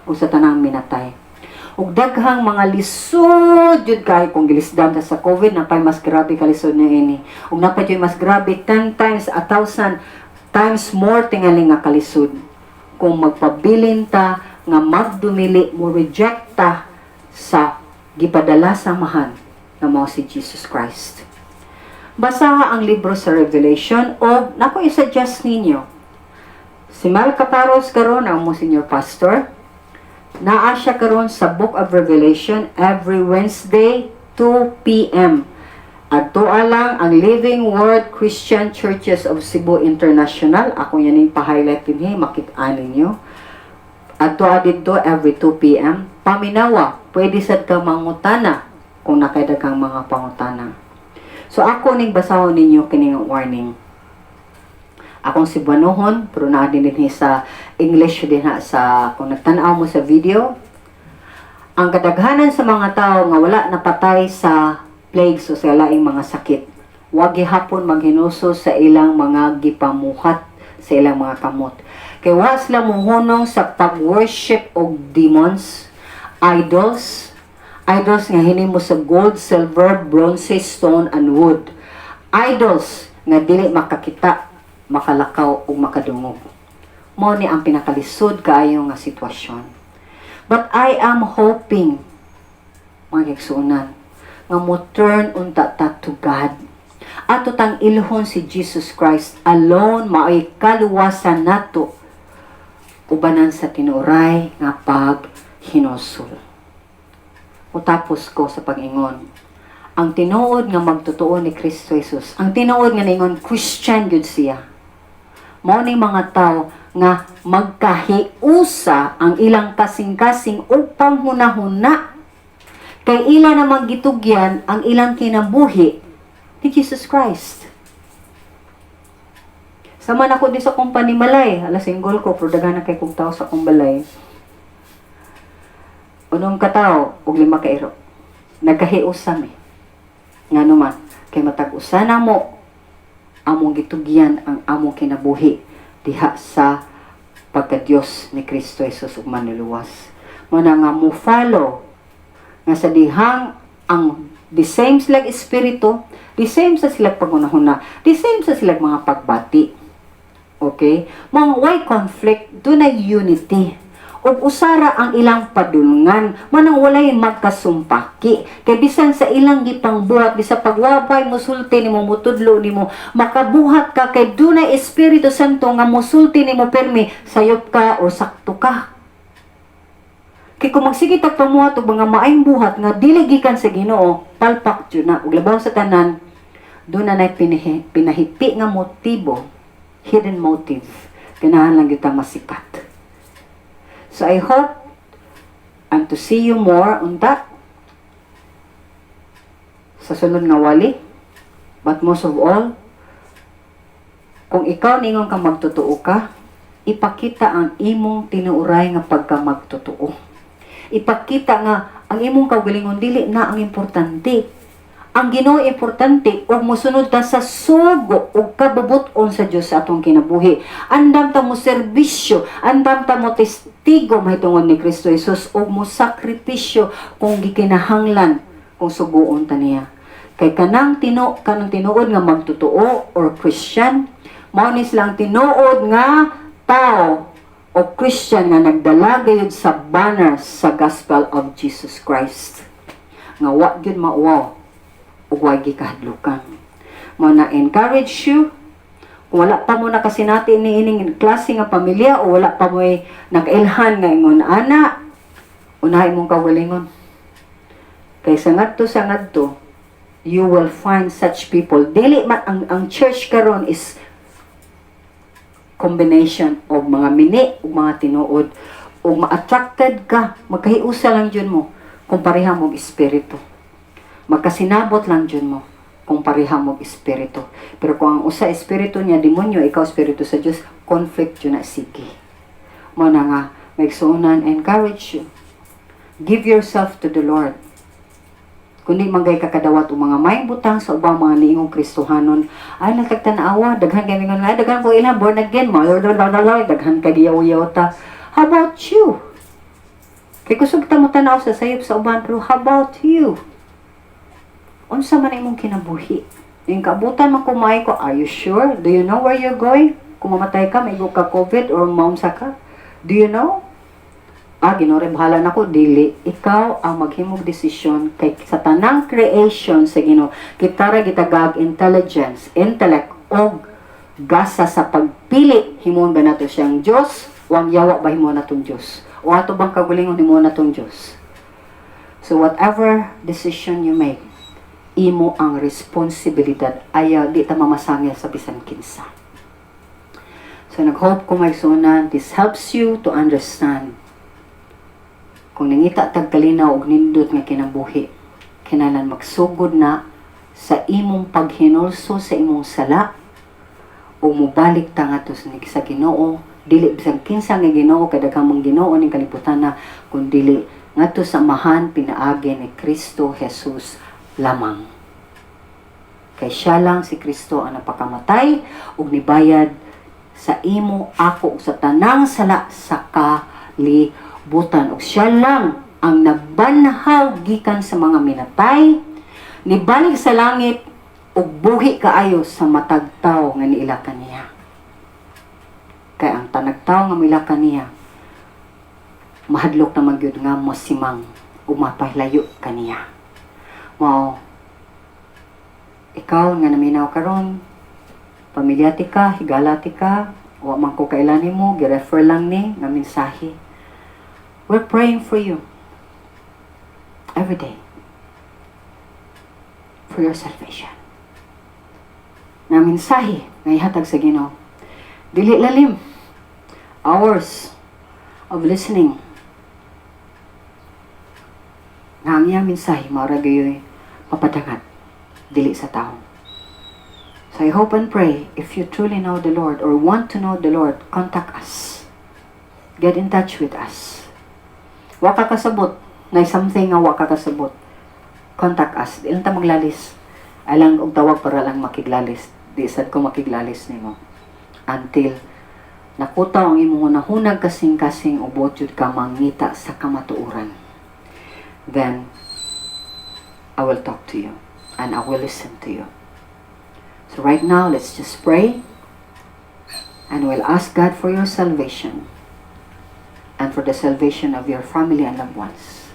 o sa tanang minatay. Ug daghang mga lisod jud kay kung gilisdan ta sa COVID, napay mas grabe kalisod na ini. Ug napay jud mas grabe, 10 times, a thousand times more tingali nga kalisod kung magpabilin ta nga magdumili, mo reject ta sa gipadala sa Amahan nga mao si Jesus Christ. Basaha ang libro sa Revelation o nako i-suggest ninyo. Si Mal Caparos karon ang mo senior pastor. Naa siya karon sa Book of Revelation every Wednesday, 2 p.m. Adtoa lang ang Living Word Christian Churches of Cebu International. Ako yan yung pa-highlight din, makita ninyo. Adtoa didto every 2 p.m. Paminawa, pwede sad ka mangutana kung naa kay daghang mga pangutana. So ako ning basahon ninyo kining warning. Akong Cebuanohon, pero naa din dinhi sa English din ha sa kung nagtan-aw mo sa video. Ang kadaghanan sa mga tao nga wala napatay sa plagues o sa laing mga sakit, wa gihapon maghinulsol sa ilang mga gipamuhat sa ilang mga kamot. Kay wa sila mohunong sa pag-worship og demons, idols, idols nga hinimo sa gold, silver, bronze, stone, and wood. Idols nga dili makakita, makalakaw ug makadungog. Mao ni ang pinakalisod kaayo nga sitwasyon. But I am hoping, mga kaigsuonan, nga mo turn unta ta to God. Ato tang ilhon si Jesus Christ alone mao'y kaluwasan nato ubanan sa tinuray nga paghinulsol. Motapos ko sa pag-ingon. Ang tinuod nga magtotoo ni Kristo Jesus, ang tinuod nga ningon Christian gyud siya. Mao ni mga tao nga magkahiusa ang ilang kasing-kasing upang hunahuna kay ila namang gitugyan ang ilang kinabuhi ni Jesus Christ. Sama na ko din sa company malay. Alas single ko, pero daghan na kay kong tao sa akong balay. Unom ka tao, ug lima ka iro. Nagkahiusa mi. Ngano man, kay matag usa namo among gitugyan ang among kinabuhi diha sa pagka-Dios ni Kristo Jesus ug manluluwas. Mao na nga mo follow nga sa dihang ang the same silag espiritu, the same sa silag pagunahuna, the same sa silag mga pagbati. Okay? Mga way conflict, dunay unity. Ug usara ang ilang padulngan, manang walay magkasumpaki. Kay bisan sa ilang gipangbuhat, bisa pagwabay musulti nimo, mutudlo nimo, makabuhat ka kay dunay Espiritu Santo nga musulti nimo permi, sayop ka o sakto ka. Kay kung magsige tag pamuhat og mga maayong buhat nga dili gikan sa Ginoo, palpak jud na. Ug labaw sa tanan, duna nay pinahipi nga motibo, hidden motive. Ganahan lang gyud ta masikat. So I hope and to see you more unta sa sunod nga wali. But most of all, kung ikaw ningon ka magtotoo ka, ipakita ang imong tinuoray nga pagka magtotoo. Ipakita nga ang imong kaugalingon dili na ang importante. Ang Ginoo importante ug mosunod ta sa sugo ug kabubut-on sa Dios sa atong kinabuhi. Andam ta mo serbisyo, andam ta mo testigo mahitungod ni Kristo Jesus ug mo sakripisyo kung gikinahanglan kung suguon ta niya. Kay kanang tinuod nga magtotoo or Christian, mao ni silang tinuod nga tao o Christian nga nagdala gayud sa banner sa gospel of Jesus Christ. Nga wa gyud mauwaw ug wa gikahadlukan. Mao na encourage you kung wala pa mo nakasinati ni ining klase nga pamilya o wala pa mo'y nakailhan nga ingon ana, unahay mong kaugalingon. Kay sa ngadto you will find such people. Dili man ang church karon is combination og mga mini ug mga tinuod ug ma-attracted ka, magkahiusa lang jud mo kung pareha mong espiritu. Magkasinabot lang jud mo kung pareha mong espiritu. Pero kung ang usa espiritu niya demonyo, ikaw espiritu sa Dios, conflict jud na sige. Mao na nga, maigsuonan, encourage you. Give yourself to the Lord. Kundi manggay kakadawat og mga may butang sa ubang mga niingong Kristohanon, ay natagtanawa, daghan kay mingon nga, daghan ko ilang born again mo, daghan kay giyaw-yaw ta. How about you? Kay kusog ta mo tanaw sa sayop sa uban, pero how about you? Unsa man imong kinabuhi? Yung kaabutan man kumay ko, are you sure? Do you know where you're going? Kung mamatay ka, may ka COVID or maunsa ka? Do you know? Ah, Ginoo bahala nako, dili. Ikaw ang maghimog desisyon kay sa tanang creation sa Ginoo, kita ra gitagag intelligence, intellect og gasa sa pagpili. Himuon ba nato siyang Dios o ang yawa ba himuon natong Dios? O ato bang kaugalingon, himo natong Diyos? So whatever decision you make, imo ang responsibilidad. Ayaw, di ta mamasangil sa bisan kinsa. So nag-hope ko, mga igsuonan, this helps you to understand kung nangita tag kalinaw og nindot nga kinabuhi, kinahanglan magsugod na sa imong paghinulso sa imong sala o mobalik ta ngadto sa Ginoo, dili bisan kinsa nga Ginoo kay daghang mga Ginoo ning kalibutan na, kun dili ngadto sa Amahan pinaagi ni Kristo Jesus lamang. Kay siya lang, si Kristo, ang napakamatay ug nibayad sa imo, ako ug sa tanang sala sa kalibutan, ug siya lang ang nabanhaw gikan sa mga minatay, nibalik sa langit ug buhi kaayo sa matag tawo nga niila kaniya. Kay ang tanag tawo nga mila kaniya, mahadlok na man gyud nga mosimang ug mapahilayo kaniya. Mao ikaw nga naminaw karon, pamilya ti ka, higala ti ka, wa man ko kaila nimo, gi-refer lang ni nga mensahe. We're praying for you every day for your salvation. Nga mensahe nga ihatag sa Ginoo, dili lalim. Hours of listening. Nga ang iyang mensahe mao ra gayoy mapadangat, dili sa tao. So I hope and pray, if you truly know the Lord or want to know the Lord, contact us. Get in touch with us. Wa ka kasabot, na something nga wa ka kasabot. Contact us. Di lang ta maglalis. Alang og tawag para lang makiglalis. Di sad ko makiglalis nimo. Until nakutaw ang imong hunahunag kasing-kasing ug buot jud ka mangita sa kamatuoran. Then I will talk to you and I will listen to you. So right now, let's just pray and we'll ask God for your salvation and for the salvation of your family and loved ones.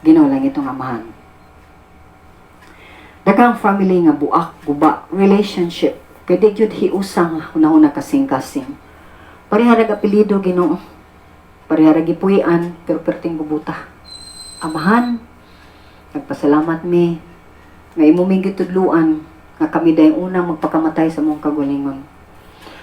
Ginoo langitong Amahan. Daghang family nga buak, guba, relationship. Kay di gyud hiusang hunahuna kasing-kasing. Pareha ra apelyido, Ginoo. Pareha ra gipuy-an, pero perting gubuta. Amahan, nagpasalamat mi nga imo ming gitudluan nga kami day unang magpakamatay sa among kaugalingon.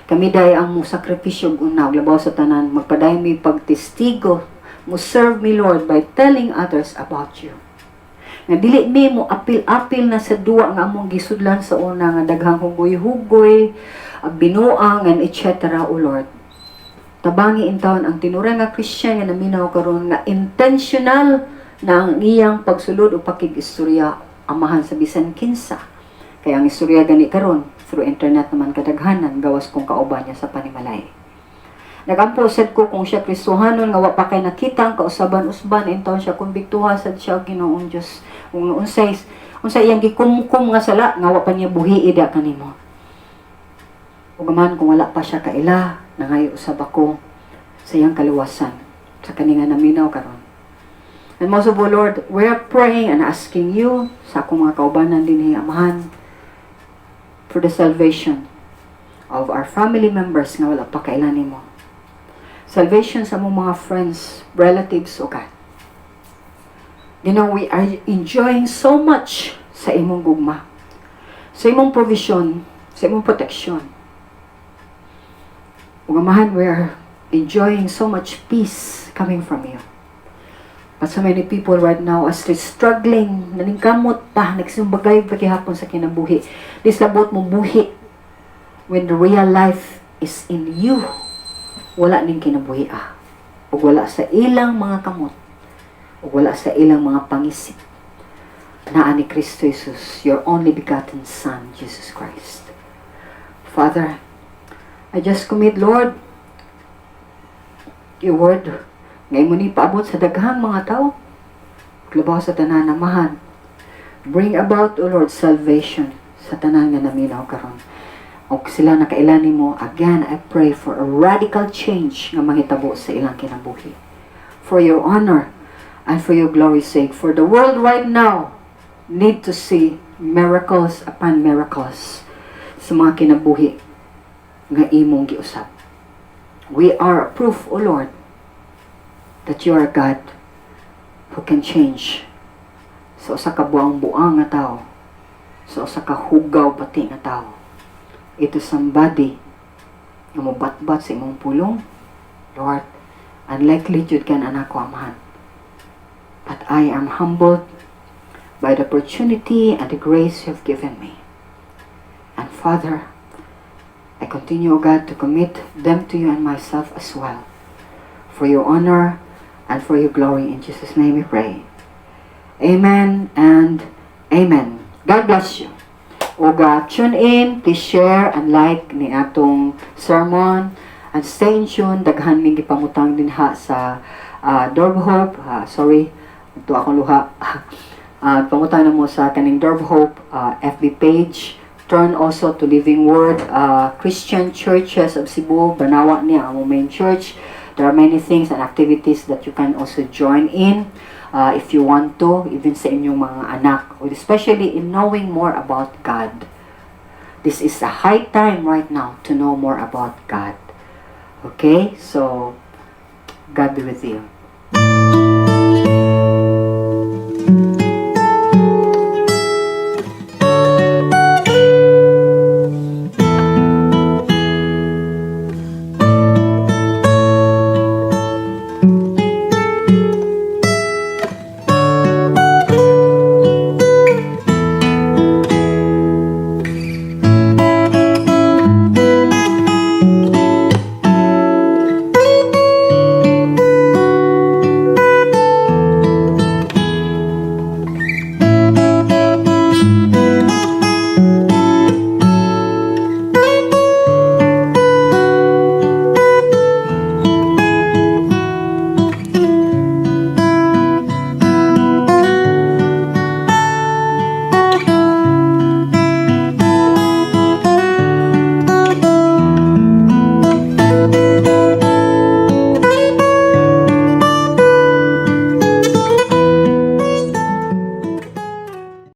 Kami day ang mo sakripisyo og una, ug labaw sa tanan magpadayon mi pagtestigo, mo serve mi, Lord, by telling others about you. Nga dili mi mo apil-apil na sa duwa nga among gisudlan sa una nga daghang hugoy-hugoy, binuang and etc. O Lord. Tabangi intawon ang tinuran nga Christian nga naminaw karon nga intentional na ang iyang pagsulod o pakig-istorya, Amahan, sa bisan kinsa. Kaya ang istorya gani karon through internet naman kadaghanan, gawas kung kauban niya sa panimalay. Nagampo sad ko kung siya Kristohanon nga wa pa kay nakita ang kausaban usban intawon siya, kumbiktuha sad siya, Ginoong Dios. Kung unsay unsay iyang gikumkum nga sala nga wa pa niya buhi ida kanimo. Ug man kung wala pa siya kaila, nangayo usab ako sa iyang kaluwasan sa kani nga naminaw karon. And most of all, Lord, we are praying and asking you sa akong mga kaubanan dinhi, Amahan, for the salvation of our family members nga wala pa kaila nimo. Salvation sa among mga friends, relatives, O God. We are enjoying so much sa imong gugma, sa imong provision, sa imong protection. Ug Amahan, we are enjoying so much peace coming from you. But so many people right now are still struggling, naningkamot pa, nagsimbagay pa gihapon sa kinabuhi. Di sabot mo buhi when the real life is in you. Wala ning kinabuhi ah. Ug wala sa ilang mga kamot. Ug wala sa ilang mga pangisip. Naa ni Kristo Jesus, your only begotten Son, Jesus Christ. Father, I just commit, Lord, your word nga imo ni paabot sa daghang mga tao. Labaw sa tanan, Amahan, bring about, O Lord, salvation sa tanan nga naminaw karon. Og sila nakaila nimo, again, I pray for a radical change nga mahitabo sa ilang kinabuhi. For your honor and for your glory's sake. For the world right now need to see miracles upon miracles sa mga kinabuhi nga imong giusab. We are a proof, O Lord. That you are God who can change sa usa ka buang-buang nga tao, sa usa ka hugaw pati nga tao, ito somebody nga mobatbat sa imong pulong. Lord, unlikely jud kan anak ko, Amahan. But I am humbled by the opportunity and the grace you have given me. And Father, I continue, O God, to commit them to you and myself as well. For your honor and for your glory. In Jesus' name we pray. Amen and amen. God bless you. Oga, tune in, please share and like ni atong sermon and stay in tune. Daghan ming gipamutang dinha sa Door of Hope. Sorry, ito akong luha. Pamutang na mo sa kaning Door of Hope FB page. Turn also to Living Word Christian Churches of Cebu. Banawa niya ang main church. There are many things and activities that you can also join in if you want to, even sa inyong mga anak, or especially in knowing more about God. This is a high time right now to know more about God. Okay? So, God be with you.